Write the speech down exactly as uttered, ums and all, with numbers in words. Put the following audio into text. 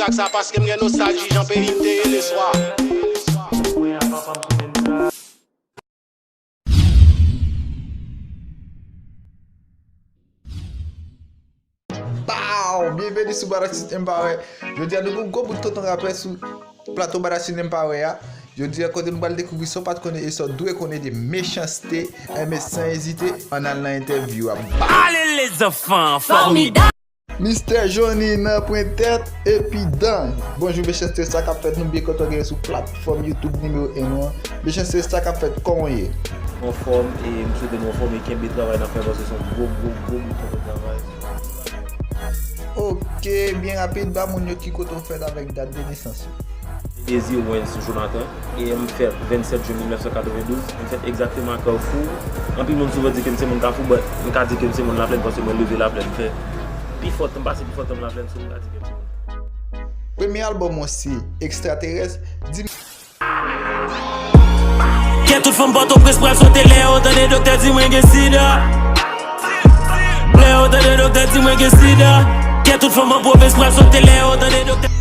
Sa paske m gen nostalji jan peyi m te ye le swa. Bow! Byenveni sou Badastin Empire. Jodi a nou gen yon gwo bout tonton rapè sou plato Badastin Empire a. Jodi a kote nou pral dekouvri sa w pa t konnen e sa w dwe konnen de Mechanste, enben san ezite, ann al nan entèvyou a. Bow! Allez les enfants, formidable. Mistè Joni nan pwentèt epi dan. Bonjou Mechanste, sa k ap fèt? Nou byen kontan gen w sou platfòm YouTube nimewo en nou an. Mechanste, sa k ap fèt? Kòman w ye? Anfòm, e m swete nou anfòm e kenbe travay n ap fè paske se yon gwo gwo gwo bout tonton travay. Ok, byen rapid, ba moun yo ki kote w fèt avèk dat de nesans ou. Désir Wens Jonathan, e m fèt vennsèt jen mil nèf san katrevendouz, m fèt egzakteman a Kafou. Anpil moun souvan di ke m se moun Kafou, but m ka di ke m se moun Laplèn paske mwen leve Laplèn. M fè pifò tan, m pase pifò tan m Laplèn, so m ka di ke m se moun. Premye albòm ou se Extraterrestre. Di m Kè tout fanm Pòtoprens pral sote lè yo tande doktè di mwen gen sida. Lè yo tande doktè di mwen gen sida. Kè tout fanm an pwovens pral sote lè yo tande doktè.